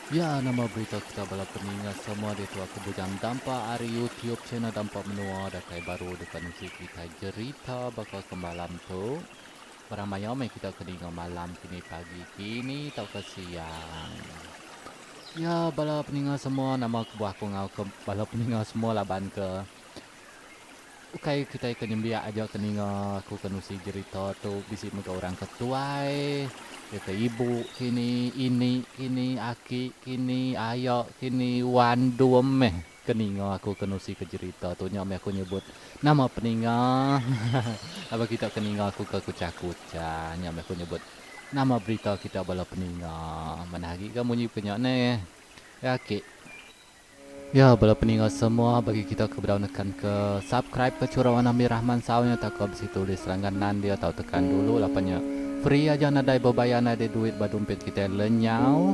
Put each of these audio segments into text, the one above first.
Ya nama berita kita bala peninga semua diatu aku Bujang Dampa ari YouTube channel Dampa Menua datai baru deka nusi kitai jerita baka ke malam tu. Barang maya meh kita ke ninga malam kini pagi kini tauka siang. Ya bala peninga semua nama kebuah aku enggau ke bala peninga semua laban ke Ukai kitai ke nyembiak aja ke ninga aku ke nusi jerita tu bisi mega orang ke tuai, iya ke ibu kini, ini kini, aki kini, aya kini, wan dum meh ke ninga aku ke nusi ke jerita tu nya meh aku nyebut nama peninga laban kita ke ninga aku ke kuchah kuchah nya meh aku nyebut nama berita kita bala peninga manah agi ga munyi ke nya neh ya aki. Ya bala peninga semua bagi kita ke bedau nekan ke subscribe ke chura warna mirah mansau nya tauka bisi tulis langganan dia tau tekan dulu lapan nya free aja nadai bebayar nadai duit ba dumpit kitai lenyau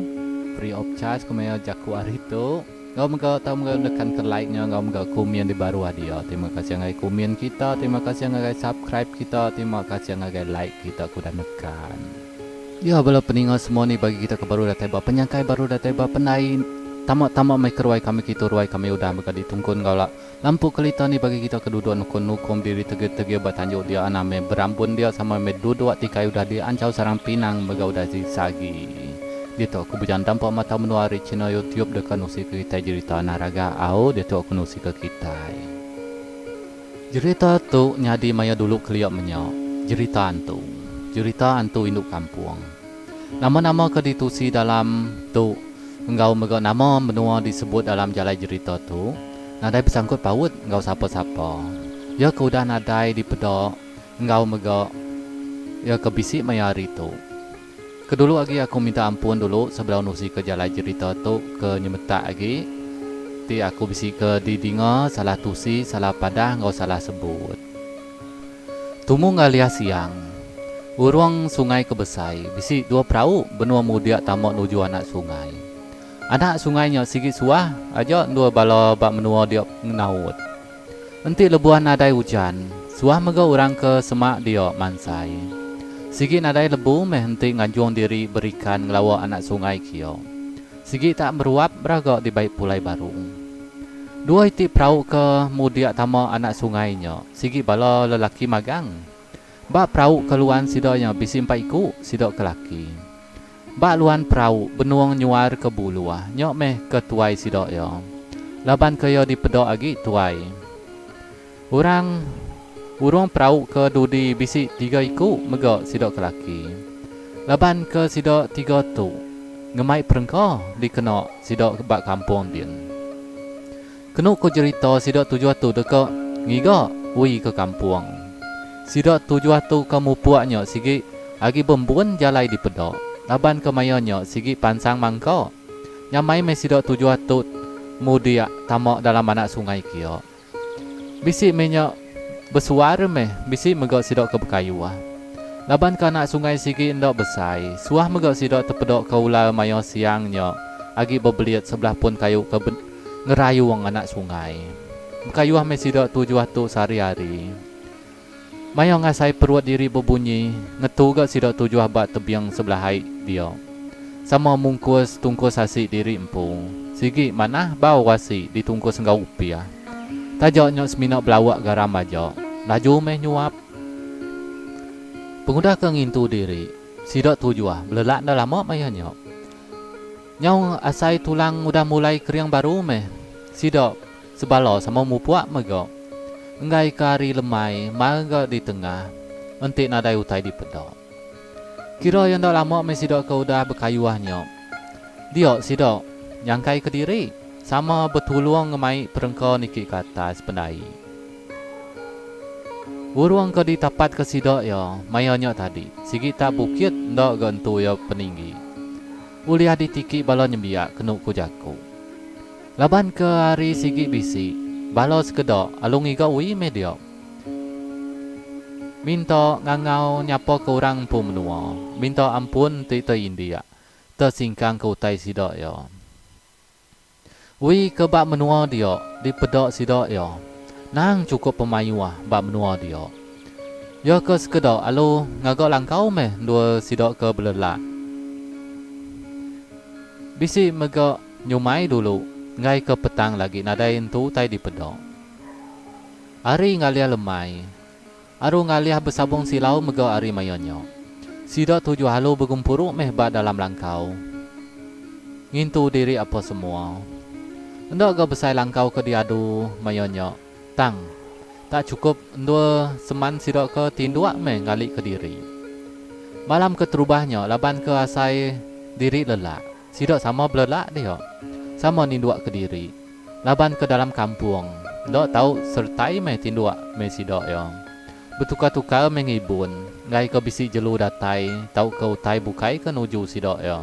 free of charge ku maya jaku hari tu enggau mega tau mega nekan ke like nya enggau mega kumin di baruh dia terima kasih ngagai kumin kita terima kasih ngagai subscribe kita terima kasih ngagai like kita ke udah nekan. Ya bala peninga semua ni bagi kita ke baru datai ba penyangkai baru datai ba pendai tama tama meh ke ruai kami kitu ruai kami udah mega ditungkun enggau la lampu kelita ni bagi kita ke duduk nukun nukum diri tegir tegir ba tanju dia anang meh berambun dia sama meh duduk tikai udah di anchau sarang pinang mega udah di sagi diatu aku bejang dampa mata menua ari channel youtube deka nusi ke kitai jerita anang raga au diatu aku nusi ke kitai. Jerita tu nyadi maya dulu kelia menya, jerita antu. Jerita antu indu kampung. Nama-nama ke ditusi dalam tu enggau mega nama menua disebut dalam jalai jerita tu nadai besangkut paut enggau sapa-sapa. Iya ke udah nadai dipeda enggau mega iya ke bisi maya hari tu. Ke dulu agi aku minta ampun dulu sebedau nusi ke jalai jerita tu ke nyemetak agi ti aku bisi ke didinga salah tusi salah padah enggau salah sebut. Tumu ngalih siang, urung sungai ke besai bisi dua perau benung mudik tama nuju anak sungai. Anak sungai nya sigi suah aja endur bala ba menua dia ngenaut. Enti lebuh nadai ujan, suah mega orang ke semak dia mansai. Sigi nadai lebu meh enti nganjung diri berikan ngelawa anak sungai kia. Sigi tak meruap beraga dibai pulai baru. Dua iti perau ke mudik tama anak sungai nya sigi bala lelaki magang. Ba perau ke luan sida nya bisi empat iku sida ke laki. Ba luan perau benung nyuar ke buluh nya meh ke tuai sida iya. Laban ke iya dipeda agi tuai. Orang urung perau ke dudi bisi tiga iku mega sida ke laki. Laban ke sida tiga tu ngemai perengka dikena sida ba kampung din. Kenu ku jerita sida tujuh tu deka ngiga ui ke kampung. Sida tujuh tu ke mupuk nya sigi agi bembun jalai dipeda laban ke maya nya sigi pansang mangka. Nyamai meh sida tujuh tu mudik tama dalam anak sungai kia. Bisi meh nya besuar meh bisi mega sida ke bekayuh. Laban ke anak sungai sigi enda besai, suah mega sida tepeda ke ular maya siang nya agi bebelit sebelah pun kayu ke ngerayung anak sungai. Bekayuh meh sida tujuh tu sehari-hari. Maya ngasai perut diri bebunyi, ngetu ga sida tujuh ba tebing sebelah ai dia. Sama mungkus tungkus asi diri empu. Sigi manah bau asi ditungkus enggau upih. Taja nya semina belawak garam aja, laju meh nyuap. Pengudah ke ngintu diri, sida tujuh belelak enda lama maya nya. Nyau asai tulang udah mulai kering baru meh sida sebala sama mupuk mega. Enggai ke hari lemai mar ga di tengah enti nadai utai dipeda. Kira iya enda lama meh sida ke udah bekayuh nya. Dia sida nyangkai kediri sama betulung ngemai perengka niki ke atas pendai. Burung ke ditapatka sida iya maya nya tadi sigi tak bukit enda ga entu iya peninggi. Ulih ditiki bala nyembiak kenu ku jaku. Laban ke hari sigi bisi, bala sekeda alu ngiga ui meh dia. Minta ngangau nyapa ke orang empu menua, minta ampun ti teindik, tesingkang ke utai sida iya. Ui ke ba menua dia dipeda sida iya. Nang chukup pemayuh ba menua dia. Iya ke sekeda alu ngaga langkau meh endur sida ke belelak. Bisi mega nyumai dulu enggai ke petang lagi nadai entu utai dipeda. Ari ngalih lemai, aru ngalih besabung silau mega ari maya nya. Sida tujuh alu begempuru meh ba dalam langkau. Ngintu diri apa semua. Enda ga besai langkau ke diadu maya nya. Tang, tak chukup endur seman sida ke tinduk meh ngali kediri. Malam keterubah nya laban ke asai diri lelak, sida sama belelak dia, sama ninduk kediri. Laban ke dalam kampung, enda tau sertai meh tinduk meh sida iya. Betukar-tukar meh ngibun, enggai ke bisi jelu datai tauka utai bukai ke nuju sida iya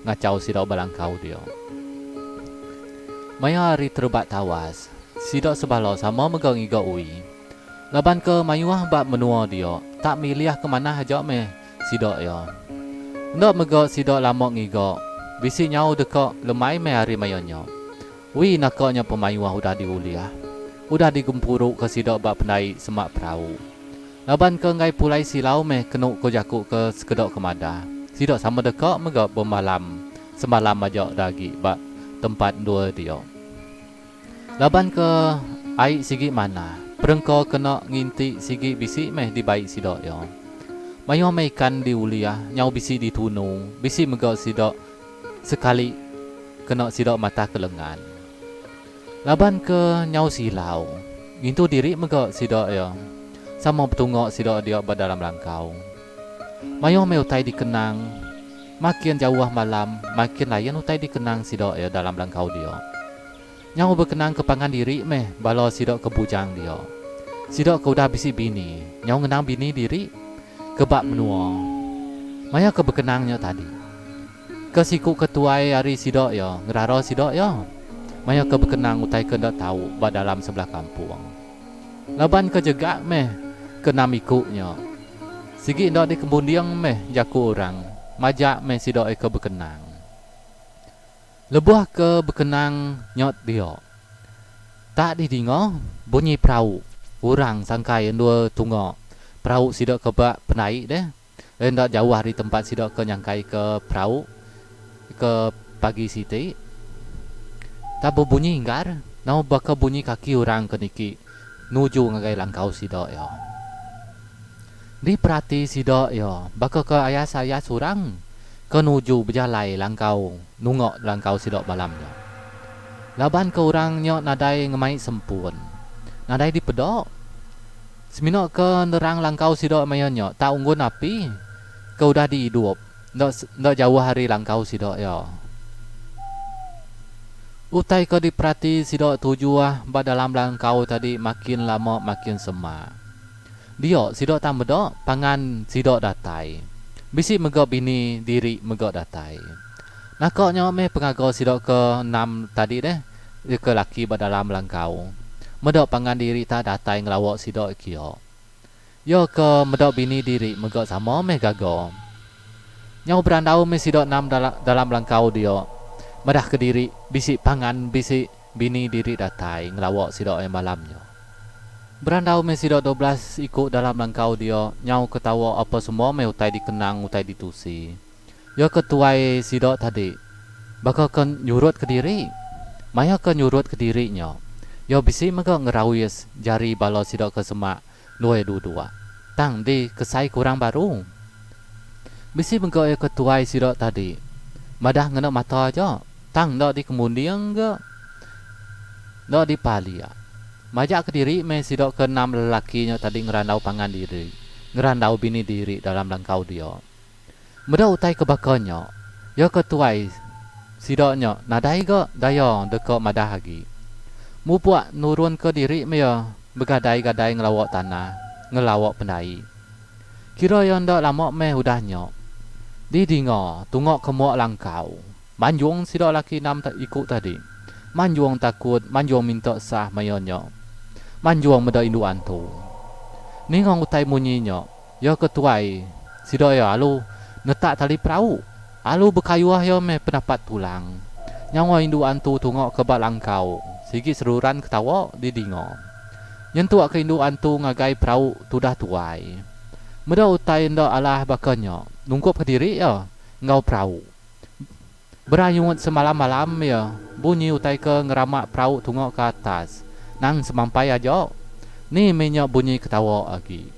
ngachau sida ba langkau dia. Maya hari terebak tawas, sida sebala sama mega ngiga ui. Laban ke mayuh ba menua dia, tak milih ke manah aja meh sida iya. Enda mega sida lama ngiga, bisi nyau deka lemai meh hari maya nya. Ui naka nya pemayuh udah diulih. Udah digempuruka sida ba pendai semak perau. Laban ke enggai pulai silau meh kenu ko jaku ke sekeda ke madah. Sida sama deka mega bemalam semalam aja da agi ba tempat endur dia. Laban ke ai sigi manah, perengka kena nginti sigi bisi meh dibai sida iya. Mayuh meh ikan diulih nyau bisi ditunu, bisi mega sida Sekali kena sida matah ke lengan. Laban ke nyau silau, ngintu diri mega sida iya. Sama betunga sida dia ba dalam langkau. Mayuh meh utai dikenang. Makin jauh malam, makin lain utai dikenang sida iya dalam langkau dia. Nyau bekenang ke pangan diri meh bala sida ke bujang dia. Sida ke udah bisi bini, nyau ngenang bini diri ke ba menua. Maya ke bekenang nya tadi. Ke siku ke tuai ari sida iya ngerara sida iya maya ke bekenang utai ke enda tau ba dalam sebelah kampung. Laban ke jegak meh ke enam iku nya. Sigi enda dikembunding meh jaku orang majak meh sida iya ke bekenang. Lebuh ke bekenang nya dia, tak didinga bunyi perau orang sangkai endur tunga perau sida ke ba pendai deh. Enda jauh ari tempat sida ke nyangkai ke perau ke pagi siti. Tang bebunyi inggar nau baka bunyi kaki orang ke niki nuju ngagai langkau sida iya. Diperati sida iya baka ke ayas-ayas orang ke nuju bejalai langkau nunga langkau sida malam nya. Laban ke orang nya nadai ngemai sempun, nadai dipeda. Semina ke nerang langkau sida maya nya tak unggun api ke udah diidup enda enda jauh ari langkau sida iya. Utai ke diperati sida tujuh ba dalam langkau tadi makin lama makin semak. Dia sida tang meda pangan sida datai. Bisi mega bini diri mega datai. Naka nya meh pengaga sida ke enam tadi deh. Ke laki ba dalam langkau meda pangan diri tak datai ngelawa sida kia. Iya ke meda bini diri mega sama meh gaga. Nyau berandau meh sida enam dalam langkau dia madah ke diri bisi pangan bisi bini diri datai ngelawa sida iya malam nya. Berandau meh sida 12 iku dalam langkau dia nyau ketawa apa semua meh utai dikenang utai ditusi. Iya ke tuai sida tadi baka ke nyurut kediri. Maya ke nyurut kediri nya, iya bisi mega ngerawis jari bala sida ke semak dua duduk. Tang di kesai ke orang baru. Bisi mega iya ke tuai sida tadi madah ngena mata aja tang enda dikemunding ga enda dipalik. Majak kediri meh sida ke enam lelaki nya tadi ngerandau pangan diri, ngerandau bini diri dalam langkau dia. Meda utai ke baka nya, iya ke tuai sida nya nadai ga daya deka madah agi. Mupuk nurunka diri meh iya begadai-gadai ngelawa tanah, ngelawa pendai. Kira iya enda lama meh udah nya, didinga tunga ke mua langkau, manjung sida laki enam iku tadi. Manjung takut, manjung minta sah maya nya. Manjung meda indu antu. Ninga utai munyi nya, Iya ke tuai sida iya alu netak tali perau. Alu bekayuh iya meh penapat tulang. Nyawa indu antu tunga ke ba langkau sigi seruran ketawa didinga. Nyentuk ke indu antu ngagai perau tudah tuai. Meda utai enda alah baka nya nungkup kediri iya enggau perau. Berayut semalam-malam iya bunyi utai ke ngeramak perau tunga ke atas nang semampai aja. Ni mih nya bunyi ketawa agi.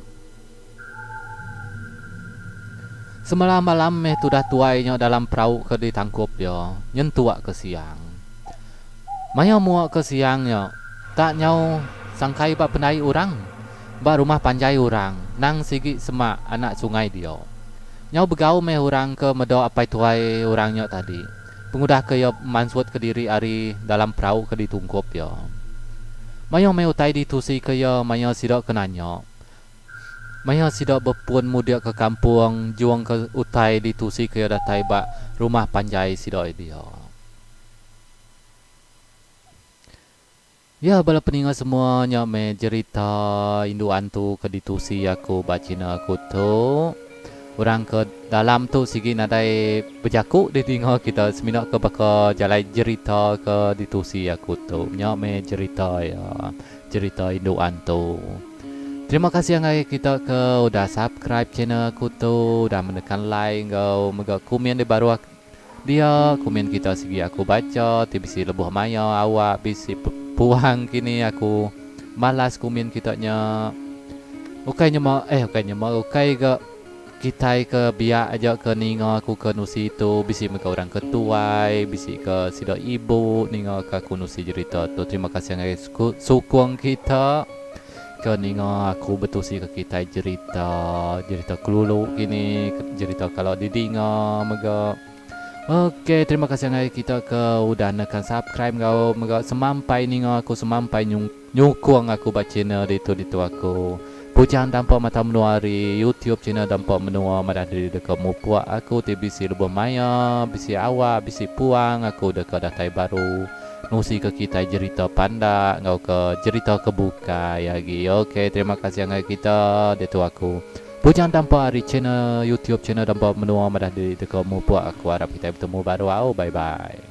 Semalam-malam meh tudah tuai nya dalam perau ke ditangkup iya nyentuk ke siang. Maya mua ke siang nya tak nyau sangkai ba pendai orang ba rumah panjai orang nang sigi semak anak sungai dia. Nyau begau meh orang ke meda apai tuai orang nya tadi pengudah ke iya mansut ke diri ari dalam perau ke ditungkup iya. Mayuh meh utai ditusi ke iya maya sida ke nanya. Maya sida bepun mudik ke kampung jung ke utai ditusi ke iya datai ba rumah panjai sida dia. Ya bala peninga semua nya meh jerita indu antu ke ditusi aku ba channel aku tu. Orang ke dalam tu sigi nadai bejaku didinga kita semina ke baka jalai jerita ke ditusi aku tu. Nya meh jerita iya. Jerita indu antu. Terima kasih ngagai kita ke udah subscribe channel aku tu, udah menekan like enggau mega komen di baruh dia. Komen kita sigi aku bacha ti bisi lebuh maya awak bisi puang kini aku malas komen kita nya. Ukai nyema eh ukai nyema ukai ga Kitai ke biak aja ke ninga aku ke nusi tu bisi mega orang ke tuai bisi ke sida ibu ninga ke aku nusi jerita tu terima kasih ngagai sukung kita ke ninga aku betusi ke kitai jerita jerita kelulu kini jerita kala didinga mega ok terima kasih ngagai kita ke udah nekan subscribe enggau mega semampai ninga aku semampai Nyukung aku ba channel ditu ditu aku. Bujang Dampa Mata Menua ari YouTube channel Dampa Menua madah diri deka mupuk aku ti bisi lebuh maya, bisi awak, bisi puang aku deka datai baru nusi ke kitai jerita pandak enggau ke jerita ke bukai agi. Ok terima kasih ngagai kita ditu aku. Bujang Dampa ari channel YouTube channel Dampa Menua madah diri deka mupuk aku arap kitai betemu baru au bye bye.